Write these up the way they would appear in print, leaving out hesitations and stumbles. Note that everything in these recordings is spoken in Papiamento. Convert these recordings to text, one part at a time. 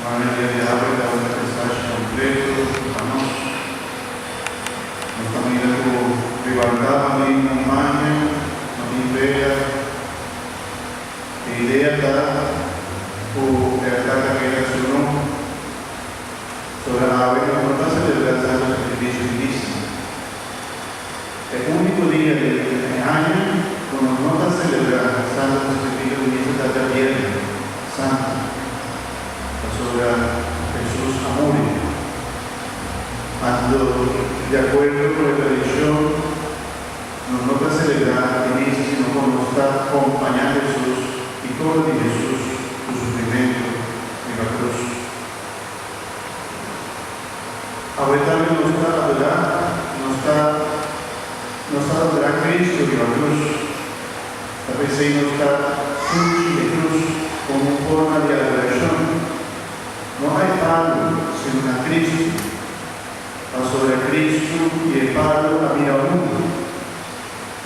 Hermano, dia di awe ta un mensahe kompleto pa nos. Nos ta mira ku riba altar no tin un paña, no tin vela. E idea ta ku e altar ta keda sunú. Sobre awe nos no ta selebrá Santu Sakrifisio di Misa. E úniko dia den e aña ku nos no ta selebrá Santu Sakrifisio di Misa ta djabièrnè Santu, pasobra Hesus a muri. Anto, di akuerdo ku e tradishon, nos no ta selebrá e misa sino ku nos ta kompañá Hesus i kor di Hesus su sufrimentu riba krus. Awe tambe nos ta adorá, nos ta nos ta adorá Cristo riba cruz. Ta p'esei nos ta sunchi e cruz como un forma di adoracion, no a e palu, sino na Cristo. Pasobra Cristo i e palu a bira un.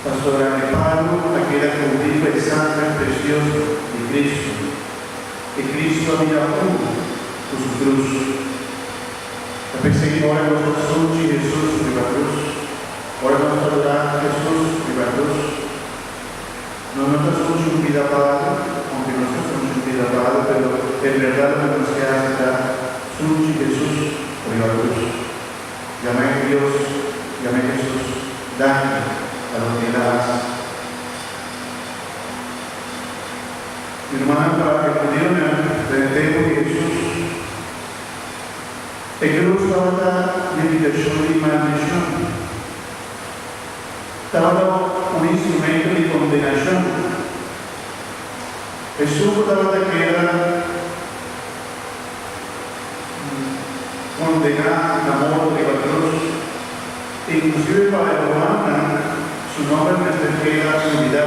Pasobra e palu a keda cubrí cu e sangre precioso di Cristo. E Cristo a bira un cu su cruz. Ta p'esei ora nos ta sunchi Hesus riba cruz, ora nos ta adorá Hesus riba cruz, nos no ta sunchi un pida palu, aunke nos ta sunchi un pida palu, pero en berdad loke nos ke hasi ta sunchi Hesus riba cruz. Yama e Dios, yama e Hesus, danki pa loke El a hasi. Mi rumannan, pa e hudionan den e tempu di Hesus, e krus tabata nifikashon di maldishon. Tabata un instrumento di kondenashon. Esun ku tabata keda kondená na morto riba krus, inklusive pa e romannan, su nòmber mester keda olbidá.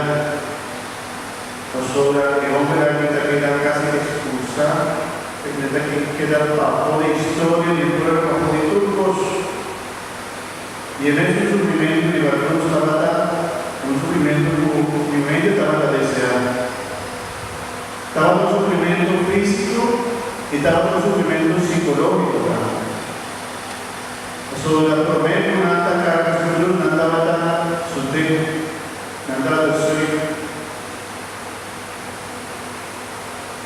Pasobra e homber aki ta keda kasi ekspulsá, e ta keda pafó di historia di pueblo, pafó di tur kos. I e mesun sufrimentu riba krus tabata un sufrimentu ku niun hende tabata deseá. Tabata un sufrimentu físiko i tabata un sufrimentu sikológiko tambe. Pasobra promé ku nan ta karga su krus nan tabata sut'é. Nan tabata suik.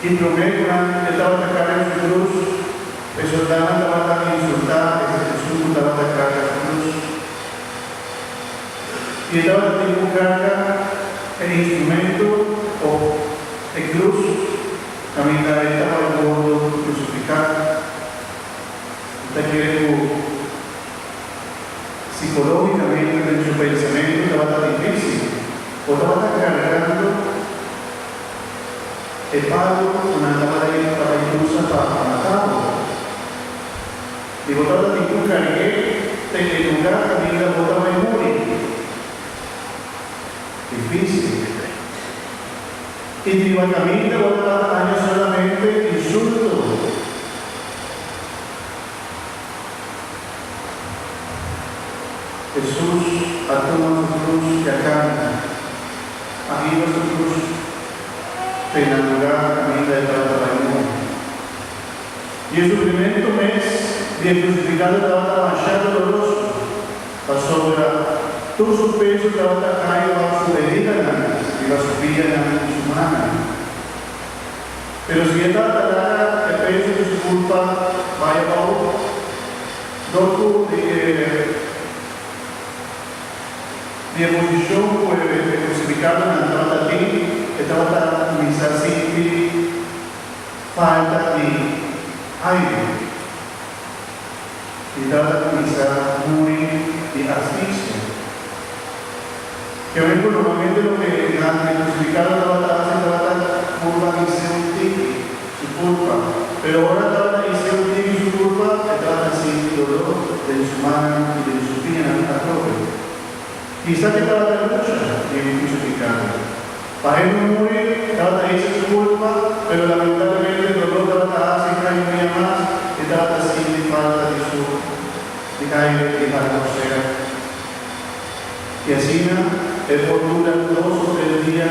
I promé ku nan e tabata karga su krus, e soldánan tabata insultá esun ku tabata karga su krus. I e tabata tin ku karga e instrumento òf e krus kaminda e tabata wordu krusifiká. Mi ta kere ku. Psicológicamente den su pensamentu tabata difícil. Bo tabata cargando e palu cu nan tabata tabata usa pa mata bo. I bo tabata tin cu cargu'é te e lugar caminda bo ta bay muri. Difícil. I riba caminda bo tabata haña solamente insulto. Hesus a tuma su krus i a kanta. A hiba su krus te na lugá kaminda e tabata bai muri. I e sufrimentu mes di e krusifikado tabata masha doloroso, pasobra tur su peso tabata kai riba su heridanan, riba su pianan i su mannan. Pero si e tabata laga e peso di su culpa bai abou, dor cu di e di e posicion cu e crucificadonan tabata tin, e tabata cuminsa sinti falta di aire i tabata cuminsa muri di asfixia. Kewin ku normalmente loke nan e krusifikado tabata hasi tabata purba hise un tiki su kurpa. Pero ora tabata hise un tiki su kurpa, e tabata sinti doló den su mannan i den su pianan atrobe. Kisa ke tabata lucha di un krusifikado. Pa e no muri, tabata hise su kurpa, pero lamentablemente doló tabata hasi kai un bia mas i tabata sinti falta di su di aire di atmosfera. I asina e por dura dos o tres dia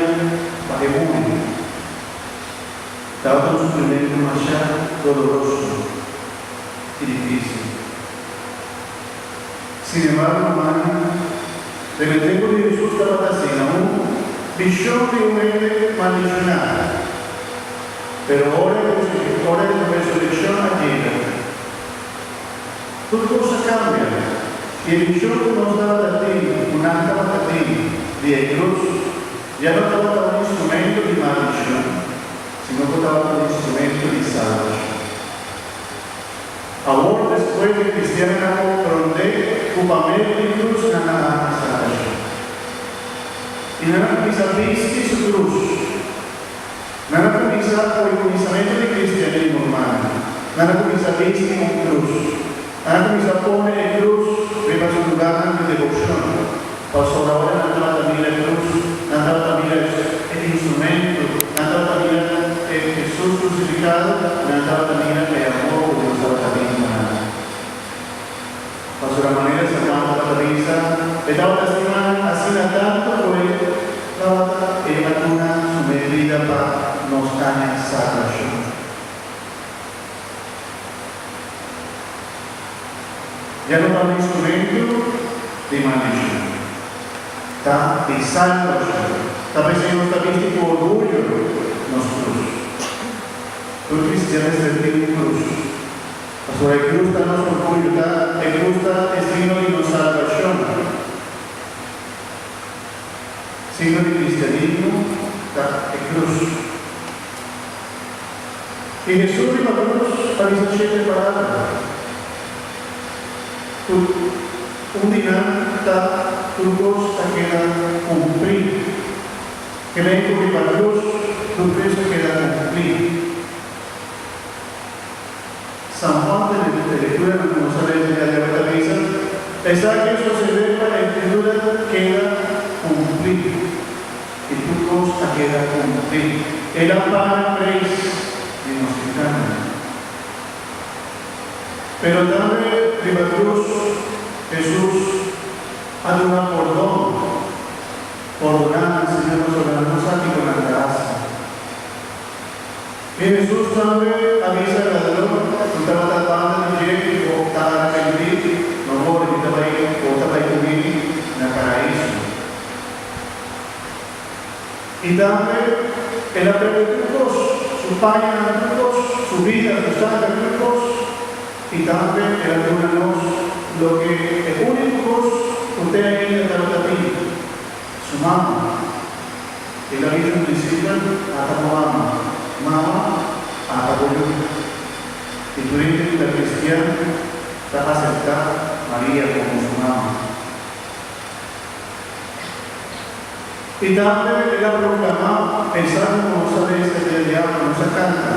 pa e muri. Tabata un sufrimentu masha doloroso i difísil. Sin embargo, rumannan, den e tempu di Hesus tabata asina un vishon di un hende maldishoná. Pero ora e ora e resurekshon a yega, tur kos a kambia i e vishon ku nos tabata tin, ku nan tabata tin di e krus, ya no tabata un instrumento di maldishon, sino ku tabata un instrumento di salbashon. Awor despues di cristianonan a comprende cu pa medio di cruz nan a haña salbacion. Y nan a cuminsa bisti su cruz. Nan a cuminsa cu e cuminsamento di cristianismo, rumannan. Nan a cuminsa bisti un cruz. Nan a cuminsa pone e cruz riba su lugarnan di debocion. Pasobra ora nan tabata mira e cruz, nan tabata mira e instrumento, nan tabata mira e Hesus crucificado, nan tabata mira e amor cu Dios tabata tin pa nan. Pasobra manera San Juan tabata bisa, E tabata stima nan asina tanto cu e tabata e a duna su mes bida pa nos haña salbacion. Ya no ta un instrumento di maldicion, ta di salbacion. Ta p'esei nos ta bisti cu orguyo nos cruz. Tur cristian mester tin un cruz, pasobra e cruz ta nos orguyo, ta e cruz ta e signo di nos salbacion. Signo di cristianismo ta e cruz. I Hesus riba krus a bisa shete palabra, ku un di nan ta tur kos a keda kumplí. Ke men ku riba krus tur kos a keda kumplí. San Juan den e lekturanan ku nos a lesa dia di awe ta bisa, Esaki a sosede pa e Skritura keda kumplí. I tur kos a keda kumplí. El a paga preis di nos pikánan. Pero tambe riba krus Hesus a duna pordon. Pordoná nan, Señor, pasobra nan no sa kiko nan ta hasi. I Hesus tambe a bisa e ladron ku tabata banda di dje, Bo ta arepentí, no wòrdu, mi ta bai, bo ta bai ku mi na paraíso. I tambe el a perde tur kos, su pañanan, tur kos, su bida, su sanger, tur kos. I tambe el a duna nos loke e úniko kos ku te ainda tabata tin, su mama. El a bisa su disipel, Ata bo mama. Mama, ata bo yu. I tur hende ku ta kristian ta aseptá Maria komo su mama. I tambe el a proklamá, pensando ku nos ta lesa e dia di awe, nos a kanta,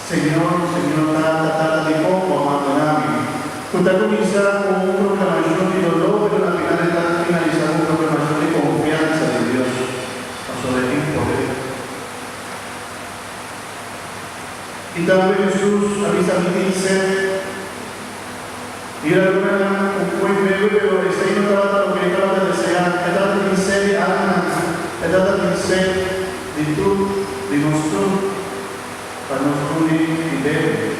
Señor, Señor, Tata, Tata, dikon bo a bandoná mi? Ku ta kuminsá ku un proklamashon di doló, pero na final e ta finalisá ku un proklamashon di konfiansa den Dios, pasobra e tin poder. I tambe Hesus a bisa, Mi tin set. I el a duna nan un buen bebe, pero esei no tabata loke e tabata deseá. E tabata tin sed di almanan, e tabata tin sed di tur, di nos tur, pa nos dune di bebe.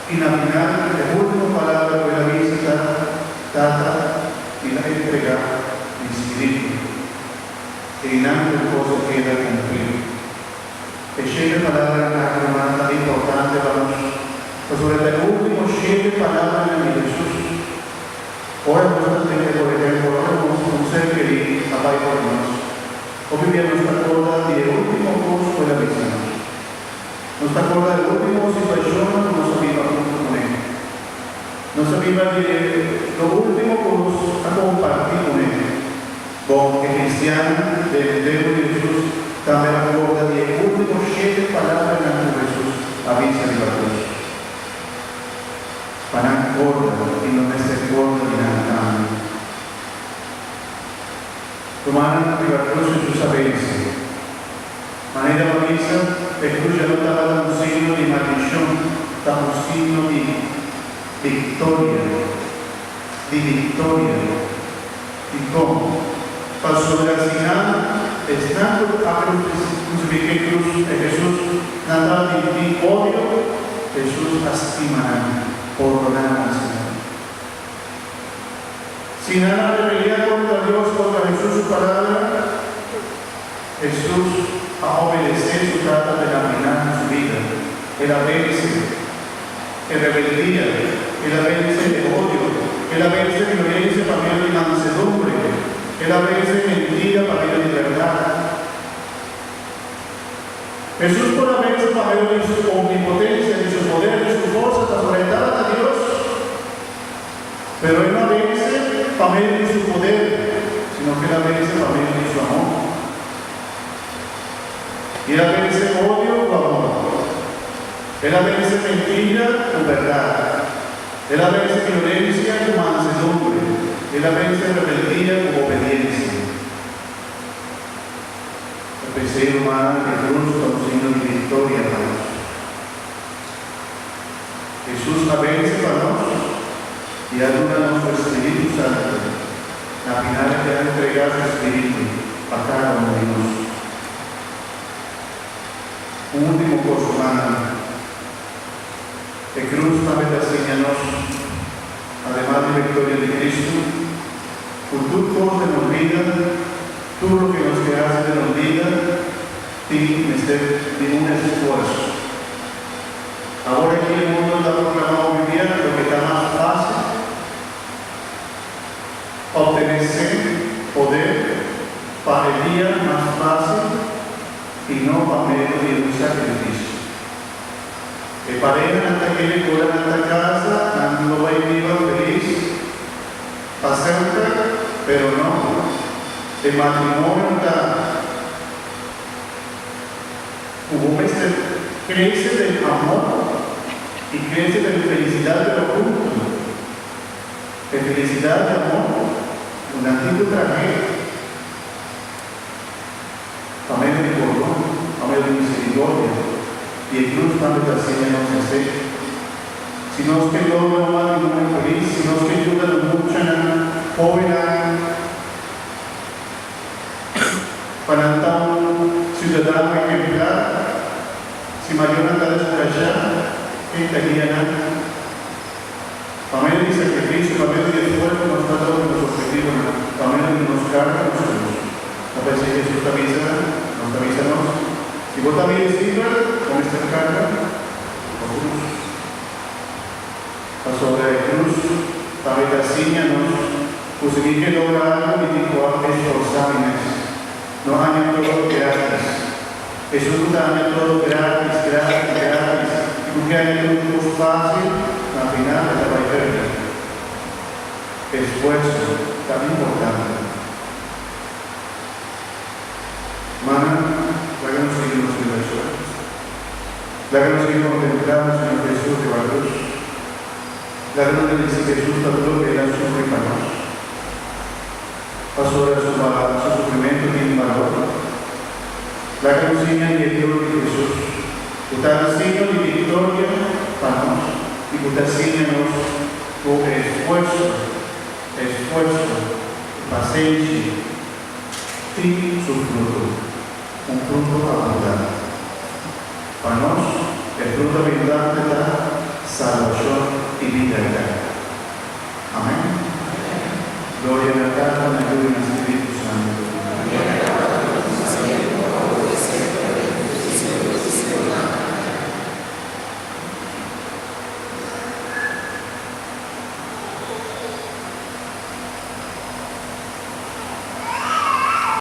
I na final, e ultimo palabra ku el a bisa ta, Tata, mi ta entregá mi spiritu. Einan tur kos a keda kumplí. E shete palabranan aki rumannan ta importante pa nos, pasobra ta e ultimo shete palabranan di Hesus. Ora nos ta tende, por ehempel, ora nos un ser kerí a bai for di nos, hopi bia nos ta korda di e ultimo kos ku el a bisa nos. Nos ta korda e ultimo situashonnan ku nos a biba huntu kuné. Nos a biba di e lo ultimo ku nos a kompartí kuné. Bon, e kristiannan den e tempu di Hesus tambe a korda di e último shete palabranan ku Hesus a bisa riba krus. Pa nan korda i no mester korda di nan tambe. Rumannan, riba krus Hesus a vense. Manera bo a bisa, e krus ya no tabata un signo di maldishon, ta un signo di viktoria, di viktoria. Dikon? Pasobra si nan. Esnan ku a krusifiká e krus e Hesus, nan tabatin tin odio, Hesus a stima nan, pordoná nan, Señor. Si nan a rebeliá kontra Dios, kontra Hesus su palabra, Hesus a obedesé su Tata te na final di su bida. El a vense e rebeldia, el a vense e odio, el a vense violensia pa medio di mansedumbre, el a vense mentira pa medio di bèrdat. Hesus por a vense pa medio di su omnipotensia, di su poder, di su forsa pasobra e tabata Dios. Pero e no a vense pa medio di su poder, sino ku el a vense pa medio di su amor. I el a vense odio ku amor. El a vense mentira ku bèrdat. El a vense violensia ku mansedumbre. El a vense rebeldia ku obediensia. Ta p'esei, rumannan, e krus ta un signo di viktoria pa nos. Hesus a vense pa nos i a duna nos su Espíritu Santu. Na final e a entregá su Espíritu pa kada un di nos. Un último kos, rumannan, e krus tambe ta siña nos, ademas di viktoria di Kristu, ku tur kos den nos bida, tur loke nos ke hasi den nos bida, tin mester di un esfuerso. Awor aki e mundo ta proclama hopi bia loke ta mas facil, obtene sen poder pa e dia mas facil y no pa medio di un sacrificio. E parehanan ta kere cu ora nan ta casa nan lo bay biba feliz pa semper, pero no, e matrimonio ta. Ku bo mester krese den amor i krese den felisidat pero huntu. E felisidat di amor ku nan tin ku trahe pa medio di pordon, pa medio di miserikordia, i e krus tambe ta siña nos esei. Si nos ke logra un matrimonio felis, si nos ke yuda nos muchanan, hóbennan, Pa nan ta un siudadano ehemplar, si mayornan ta deskurashá, ken ta guia nan? Pa medio di sakrifisio, pa medio di esfuerso nos ta logra nos ophetivonan, pa medio di nos karga nos krus. Ta p'esei Hesus ta bisa, nos ta bisa nos, Si bo ta mi disipel, bo mester karga bo krus. Pasobra e krus tambe ta siña nos ku si mi ke logra algu mi tin ku a esforsá mi mes. No haña todo grátis. Esun ku ta haña todo grátis, grátis, grátis i ku ke haña tur kos fásil, na final e ta bai pèrdè. Esfuerso ta importante. Mana, laga nos sigui nos meditashon. Laga nos sigui kontemplá nos Señor Hesus riba krus. Laga nos bendisí Hesus pa tur loke el a sufri pa nos. Pasobra su su sufrimentu tin balor. Laga nos siña di e krus di Hesus, ku ta un signo di viktoria pa nos i ku ta siña nos ku e esfuerso, esfuerso i pasenshi tin su fruto, un fruto abundante. Pa nos, e fruto abundante ta salbashon i bida eterno. Amèn. Gloria na Tata, na Yu i na.